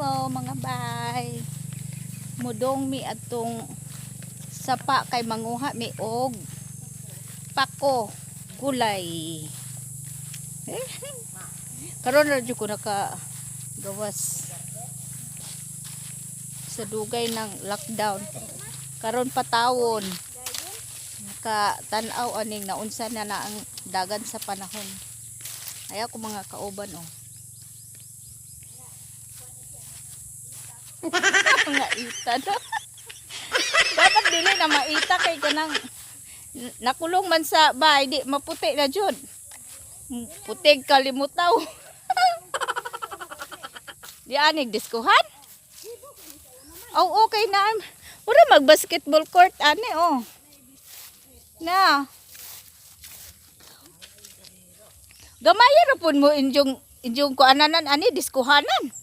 Hello, mga bay. Mudong mi atong sapa kay manguha mi og pako gulay. Eh, karon ra jud ko naka gawas sa dugay ng lockdown. Karon patawon. Naka tan-aw aning naunsa na na ang dagan sa panahon. Ayaw ko mga kauban, oh. Mga ita no. Dapat dili na maita kay kanang nakulong man sa bahay, di maputi na jud. Putig kalimutaw. Di anig diskuhan? Oh, okay na. Mura mag basketball court ani, oh. Na. Gamay ra pud mo inyong inyong kuananan ani, diskuhanan.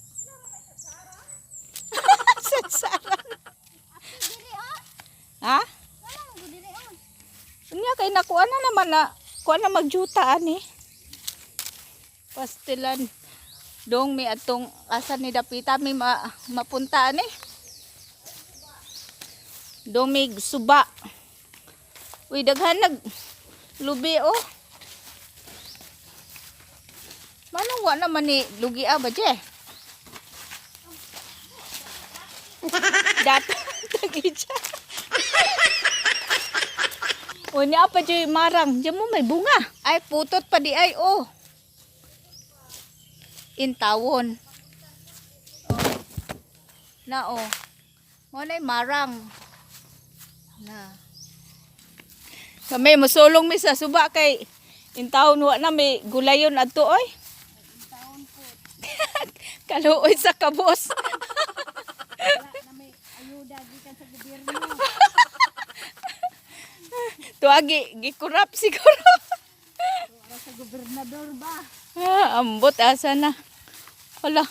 Satsara. Ha? Unya kay nakuha na naman na kuha na magjuta ani. Pastilan. Dong mi atong asa ni dapita mi mapunta ani. Dumig suba. Uy, daghan nag lubi, oh. Manong wa naman ni lugi ba je? Dato tagija. Unya pa jud marang, diyan mo may bunga. Ay, putot pa di ay, oh. Intawon. Oh. Na, oh. Mo na marang. Na. Kami musulong mi sa suba kay intawon wa na may gulayon adto, oy. Kaluoy sa kabos. Wala na may ayuda gikan sa gobyerno. Tuagi gikurap siguro. Para sa gobernador ba? Ah, ambot asa na. Hala.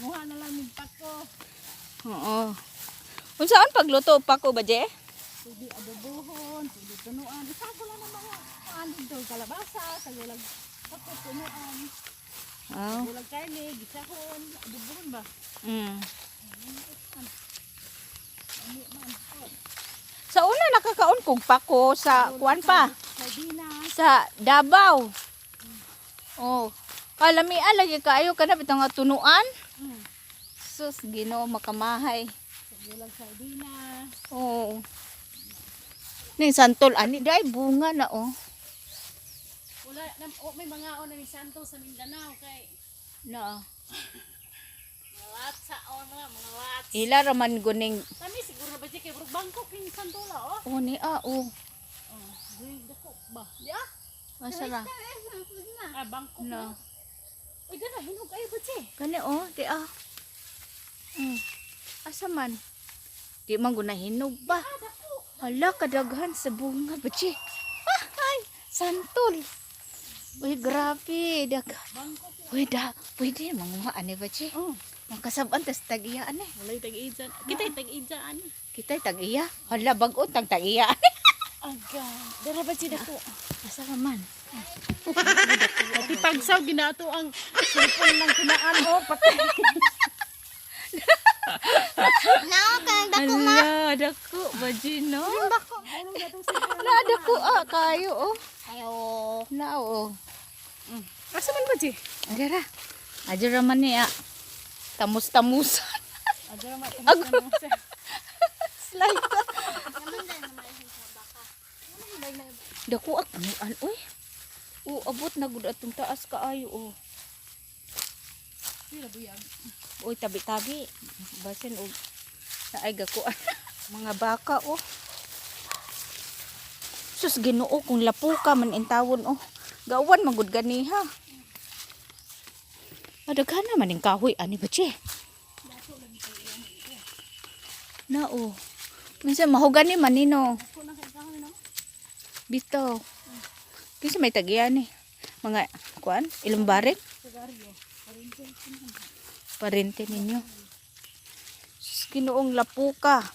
Muha na lang mig pako. Oo. Unsaan pagluto pa ko ba je? Pwede adobohon, pwede tunuan. Isago lang ng mga kuan dito, kalabasa, sagulag pako tunuan. Oh. Sagulag karne, gisahon, adobohon ba? Sa una nakakaon kog pako sa kuan pa, Sardinas. sa Davao. Oh. Kalamian lagi kaayo kana bitong nga tunuan. Sus, Ginoo, makamahay. Sagulag sardinas. Oo. Ning santol ani dai bunga na, oh. Wala na oh, may mga on ni Santo sa Mindanao kay Na. mga latsa oh, mga lats. Ila ra man guning Kami siguro ba kay Brug Bangkok king Santola, oh. Oh ni ah, oh. Oh, uy, dako ba? Di ah. Asa ra? Ah, Bangkok Na. na. Uy, dara hinog ayo ba che? Kani, oh, di ah. Asa man? Di man guna hinog ba? Hala, kadaghan sa bunga ba, che? Ah, ay, santol. Uy, grabe. Daghan. Bangkok. Uy, da, pwede manguha ani ba, che? Oh, Makasab-an tas tag-iya ani. walay tag-idjan. Kita tag-idjan ani. Kita'y tag-iya. Hala, bag-o tang tag-iya. Aga, dara ba che dako? Asa ka man? Pati pagsaw ginato ang cellphone ng kinaan oh, patay. Hala, dako ba, no? Na, dako ah, kayo, oh. Ayo. Na, oh. Asa man ba che? Adara. Adara man niya. Tamus-tamusan. Adara ma. Agro. Slide. Dako ak punuan, oy. O, abot na gud atong taas kaayo, oh. Pila buyag. Uy, tabi-tabi. Basin og naay gakuan. Mga baka, oh. Sus, Ginoo, kung lapu ka man intawon, oh. Gawan man gud ganiha. Adaghan naman ning kahoy ani ba, che? Na, oh. Minsan mahogani man nino. Dako na kay kahoy no. Bitaw. Kinsa may tagiyan ni? Mga kuan, ilumbarit? Sigarilyo. Parente. Parente ninyo. Sus, Ginoong lapuka.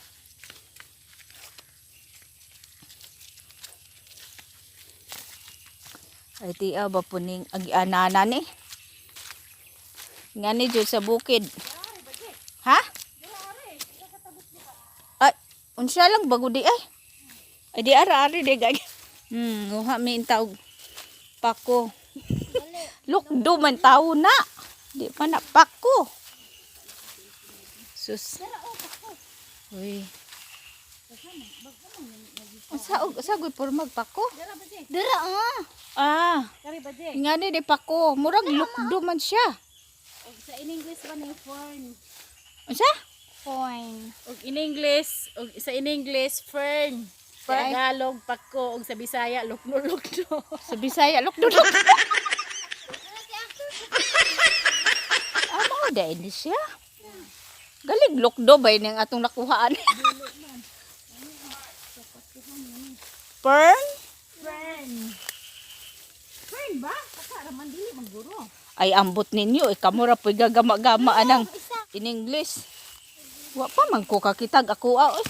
Ay, tiya ba po ning agianana ni? Nga ni dyan sa bukid. Ha? Unsa lang bago di ay. Ay di ara ari di gay. Uha mi intawg pako. Lukdo man tawo na. Di pa na pako. Sus. Uy. Unsa og sa gud por magpako? Dara ba, Jay? Dira ah. Ah, Kari ba, Jay? ngani di pako. Murag lukdo man siya. Og sa in English ba ni fern? Unsa? Fern. Og in English, og sa in English fern. Sa Fern. Tagalog pako og sa Bisaya lukno-lukno. Sa Bisaya lukdo lukdo. Ah, mao dahil ni siya. Galing lukdo ba yun ang atong nakuhaan? Fern? Fern. Fern ba? Saka raman dili maguro. Ay, ambot ninyo. Eh, kamura po'y gagama-gama anang in English. Wa pa man ko kakitag ako ah, oy.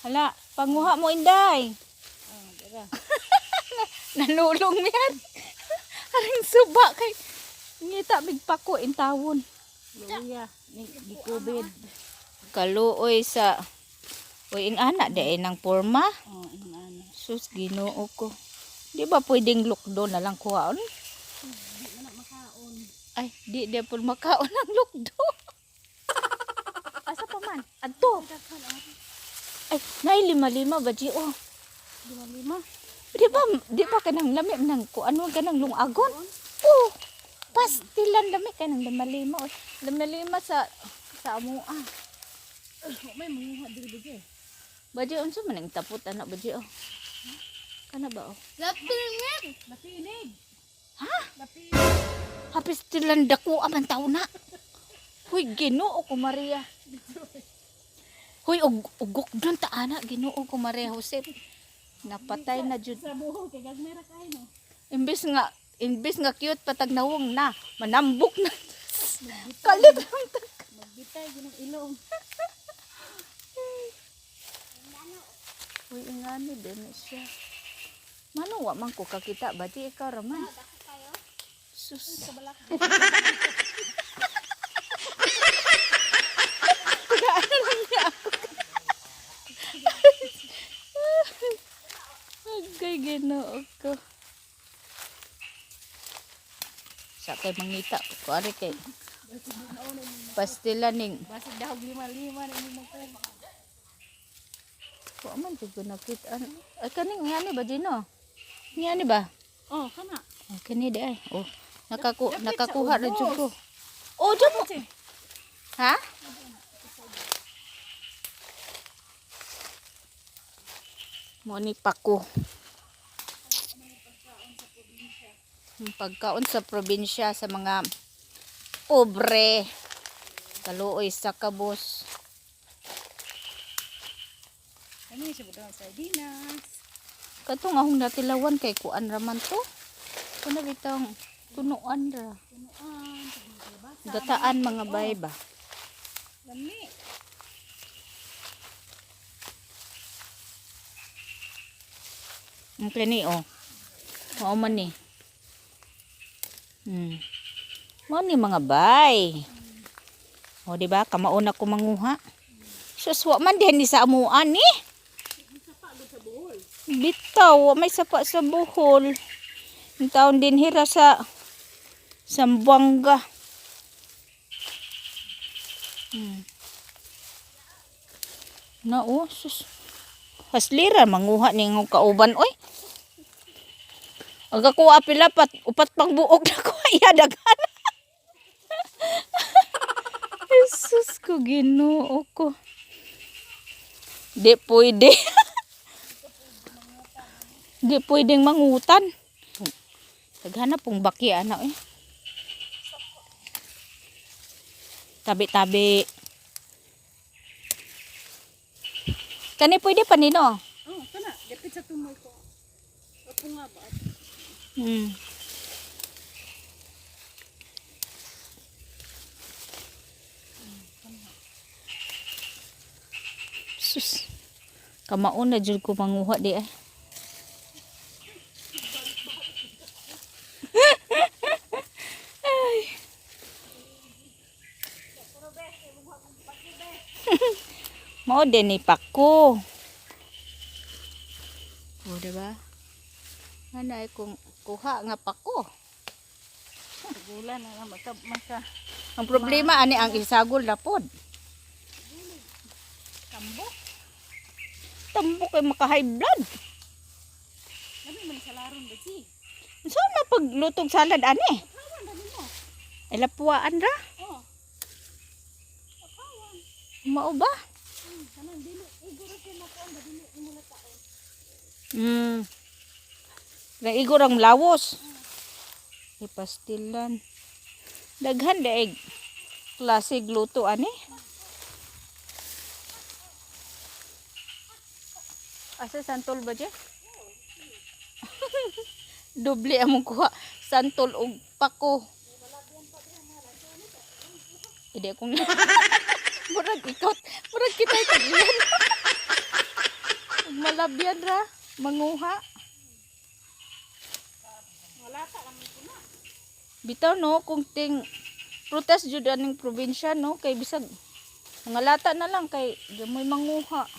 Hala, panguha mo inday. Ah, dara. Nanulong miyan. Aring suba kay ngita mig pako intawon. Luya ni gikubid. Kaluoy sa Uy, ing ana di ng porma. Oh, ing ano. Sus, Ginoo ko. Di ba pwedeng lukdo na lang kuhaon? Di man na makaon. Ay, di di po makaon ang lukdo. Asa pa man? Adto. Ay, nay lima-lima ba di oh. Lima-lima. Di ba kanang lami nang kuan ano kanang lungagon? Oh. Pastilan lami kanang lima-lima. Oy. Lima-lima sa amoa. May manguha diri ba, Jay? Baji unsa man ang tapot ana baji oh. Kana ba oh? Lapinig. Lapinig. Ha? Lapinig. Hapistilan dako aman tawo na. Huy, Ginoo ko Maria. Huy, ugok dun ta ana, Ginoo ko Maria Jose. Napatay na jud. Sa buhok kay gagmay ra kay no. Imbes nga cute patag nawong na, manambok na. Kalit lang ta. Magbitay ginong ilong. Uy, ingani din na siya. Mano wa man ko kakita ba di ikaw raman. Sus. Tagaan lang niya ako. Agay, Ginoo ko. Sa kay mangita ko ari kay pastila ning Basig dahog lima-lima na imong magpera. wa man jud ko nakita. Ay kaning ngani ba Gino? Ngani ba? Oh, kana. Oh, kini di ay. Oh, Dapit sa nakakuha na jud ko. ubos. Oh, jud mo. Ha? Mo ni pako. Ang pagkaon sa probinsya sa mga pobre. Kaluoy sa kabos. Kani siya budaw sardinas. Katong ahong natilawan kay kuan raman to. Kuna bitang tunuan ra. Tunuan, kalabasa. Gataan mga bay ba. Lami. Ang kini oh. Mao man ni. Mao ni mga bay. O di ba kamauna ko manguha. Sus wa man din ni sa amuan ni. Bitaw, wa may sapa sa buhol. Ang taon din hira sa Sambuanga. Na oh, sus. Haslira manguha ni ng kauban oy. Aga ko apila pat upat pang buok na ko iya daghan. Jesus ko Ginoo ko. Di pwede. Di pwedeng mangutan. Daghan na pong baki ana eh. Tabi-tabi. Kani pwede pa nino? Oh, kana. Dapit sa tumoy ko. Apo nga ba? Sus. Kamaon na jud ko manguha di ay. Ay. Mao din ni pako. O, diba? Nanay kung kuha nga pako. Gulan na lang maka maka Ang problema ani ang isagol na pod. tambo. Tambo kay maka high blood. Lami man sa laron ba si? So na paglutog salad ani? Kawan na nimo. Ay lapuan ra. Oh. Kawan. Mao ba? Kanang dili iguro siya makuan ba dili imo na taon. Naigo rang lawos. Ipastilan. Daghan daig. Klase luto ani. Asa santol ba je? Doble among kuha. Santol og pako. Hindi akong murag ikot. Murag kita itagilan. Malabyan ra. Manguha. Wala ta lang ko na. Bitaw no, kung ting protest jud aning probinsya no, kay bisag mga lata na lang kay di mo'y manguha.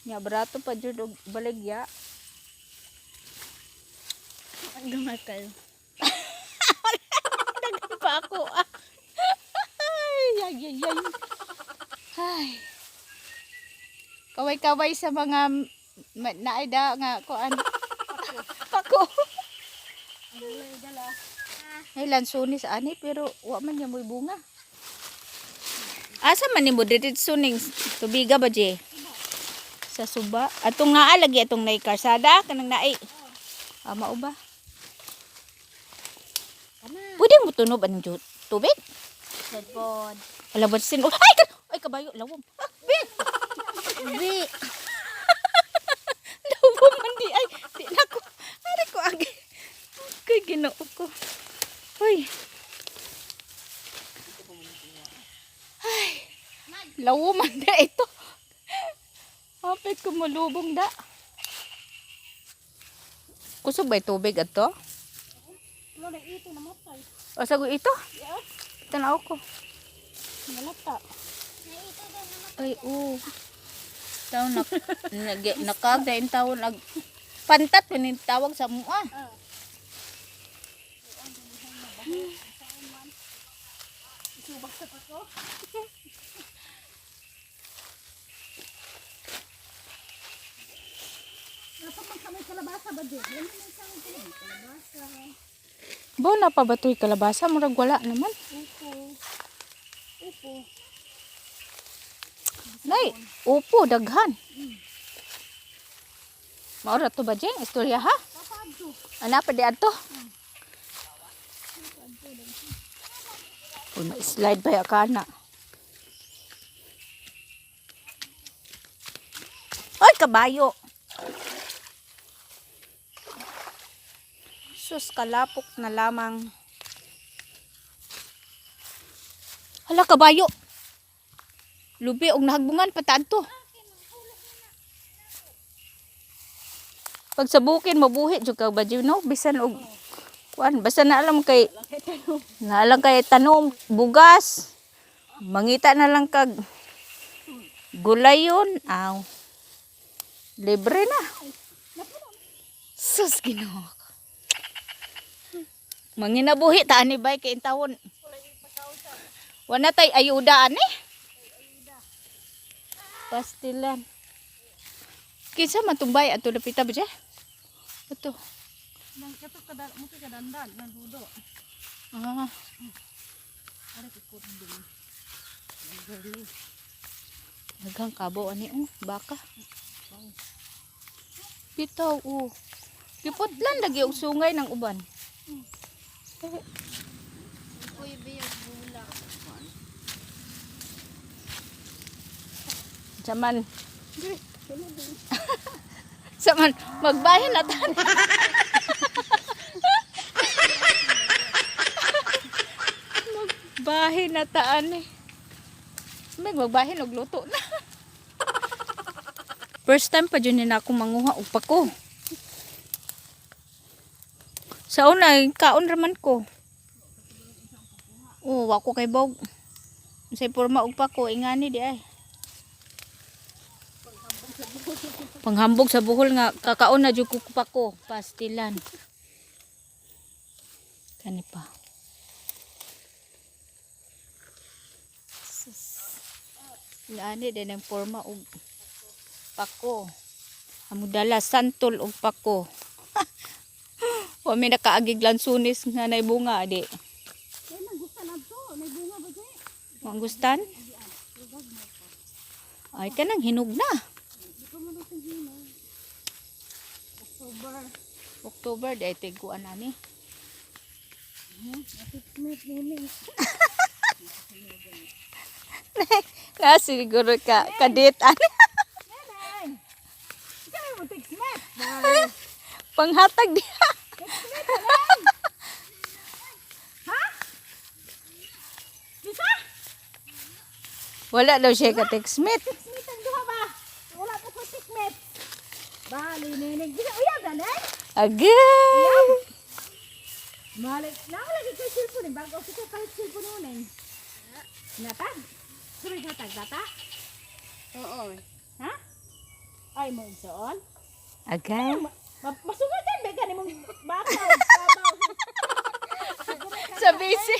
Nya barato pa jud og baligya. Gamay kayo. Daghan pa ako. Ah. Ay, ay, ay, ay. Ay. Kaway-kaway sa mga naida nga kuan. Pako. Ang gulay dala. Ay, lansunis ani pero wa man niya mo'y bunga. Asa man nimo diretso ning tubiga ba je? Sa suba. Atong naa lagi atong nay karsada kanang naay. Ah, mao ba? Kana. Pwede mo tunob anong tubig? Pod. Wala ba sin? Ay, ay kabayo, lawom. Ah, bi. Bi. Lawom man di ay. Di na ko. Ari ko agi. Kay Ginoo ko. Hoy. Ay. Lawom man da ito. Hapit ko malubong da. Kusog ba tubig ato? Wala ito na matay. O sago ito? Yeah. Tanaw ko. Nalata. Ay, oo. Taon na, nag, nakagdain taon nag pantat pa tawag sa mua. Ah. Isubak sa pako. Nasa man kami kalabasa ba di? Yan man sa akin kalabasa. Bo na pa ba to'y kalabasa? Murag wala naman. Upo. Upo. Nay, upo, daghan. Maura to ba, Jeng? Istorya ha? Papaadto. Ana pa di ato? Uy, ma-slide ba ya ka na? Ay, kabayo! Sus, kalapok na lamang. Hala, kabayo! Lubi, og nahagbungan, pataan to. Pag sa bukid, mabuhi, jud ka ba, no? Bisan og, kuan, basta na alam kay, na lang kay tanom, bugas. Mangita na lang kag gulayon. Aw. Libre na. Sus, Ginoo ko. Manginabuhi ta ani bay kay intawon. Wala tay ayuda ani. Pastilan. Kinsa man tong bay ato lapita ba je? Ato. Nang kato kada mo kadandan nang dudo. Ah, Are ko din. Girly. daghang kabo ani oh, baka. Bitaw oh. Giputlan lagi og sungay ng uban. Uy, biyag bulak. Saman. Saman magbahin na tan. Magbahin na taan eh. May magbahin og luto na. First time pa jud ni na ako manguha og pako. Sa una, kaon raman ko. Oh, wa ko kay bog. Unsay porma og pako ingani di ay. Panghambog sa buhol nga kakaon na jud ko pako, pastilan. Kani pa. Sus. Naani din ang forma og pako. Amudala santol og pako. Wa mi nakaagig lansunis nga nay bunga di. Kaya nang gusto na to. May bunga ba dyan? Mangustan? Ay kanang hinog na. Di ko man ito hinog. October. October di ay tiguan ani. Mate, nene. Na siguro ka kadit ani. Neneng! Ikaw mo text mate. Panghatag diha. Ha? Bisa? Wala daw siya ka text mate. Text mate ang duha ba? Wala pa ko text mate. Bali, neneng. Bisa, uyab na, neng? Agay. Malik, na lagi kay cellphone eh. Bago kita palit cellphone mo, neng. Natag? Suray natag, data? Oo. Ha? Ay, mo igsoon? Agay. Masugatan ba gani mong bakaw, kabaw. Sa busy.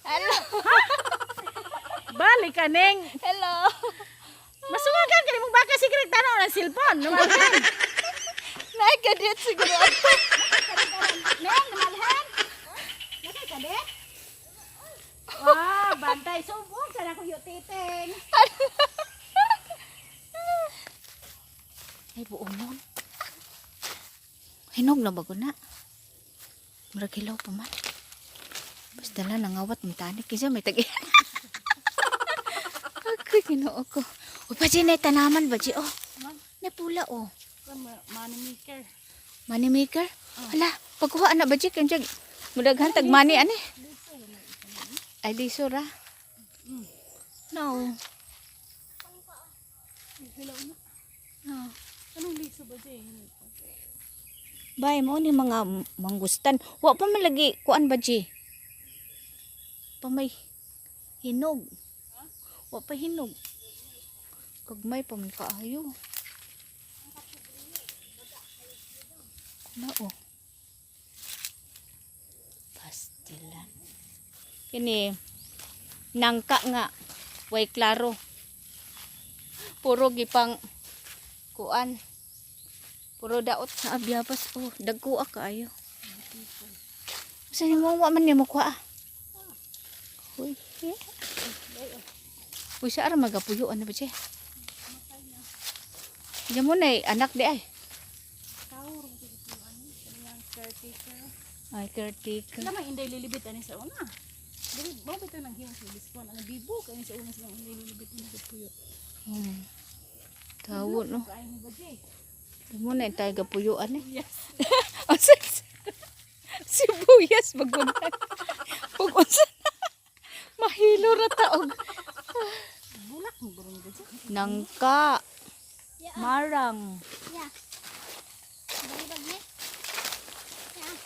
Hello. Balik ka, neng. Hello. Masungagan kani mong baka sikret tanaw ng cellphone. Numalhan. Nay kadit siguro ato. Neng, numalhan. Nakay kadit? Ah, bantay. Subong sa na kuyo titeng. Ay buonon. Hinog na bago na. Murag hilaw pa man. Basta lang nangawat mo tanik kasi may tag. Ako, Ginoo ko. Uy, pa na tanaman ba, Ji? Oh, napula, oh. Money maker. Money maker? Hala, pagkuha na ba, Ji? Kaya mudaghan tag money, ani? Ay, liso ra. No. Hilaw na. No. Anong liso ba dyan? Bay, mo ni mga mangustan. Wa pa man lagi kuan ba, Ji? Pa may hinog. Wa pa hinog. Kagmay pa man kaayo. Na oh. Pastilan. Kini nangka nga way klaro. Puro gipang kuan. Puro daot sa abyabas oh, dagko kaayo. Sa nimo wa man nimo kuha. Uy. Eh. Uy, sa ara magapuyo ano ba siya? Diyan mo na eh, anak di ay. Tawro ko ito ano, kaniyang caretaker. Ay, caretaker. Wala man inday lilibit ani sa una. Dili mo bitaw nang himo sa biskon ang bibuk ani sa una silang inday lilibit ani sa puyo. Tawo no. Kain ni ba Jay? Diyan mo na eh, tayo gapuyuan eh. Yes. Asa sibuyas bagunan. Pag unsa na, mahilo ra taog. Bulak mo gurong ba Jay? Nangka. Marang. Yeah. Balibag ni. Yeah.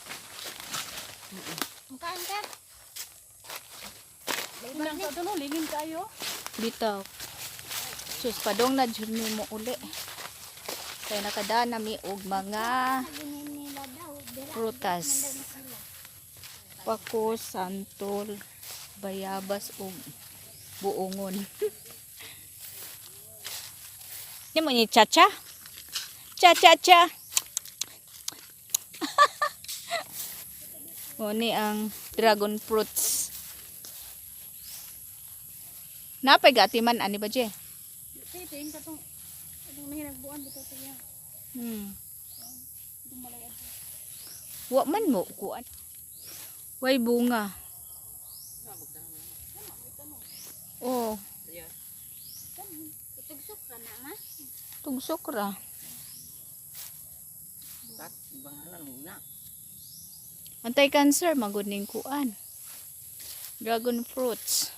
Mukhaan ka. Unang ka no, lingin kayo. Bitaw. Sus, padong na jud mi mo uli. Kaya nakadana mi og mga Sabi nila daw. Dira. prutas. Pako, santol, bayabas ug buongon. Ni mo ni chacha? Cha cha cha. Mo ni ang dragon fruits. Napay gatiman ani ba je? Titing katong atong nahinagbuan bitaw sa iya. Itong malay adto. Wa man mo kuan. Way bunga. Oh, Itugsok ka na ma. tugsok ra. Anti-cancer magud ning kuan. Dragon fruits.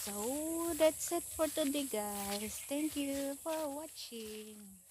So, that's it for today, guys. Thank you for watching.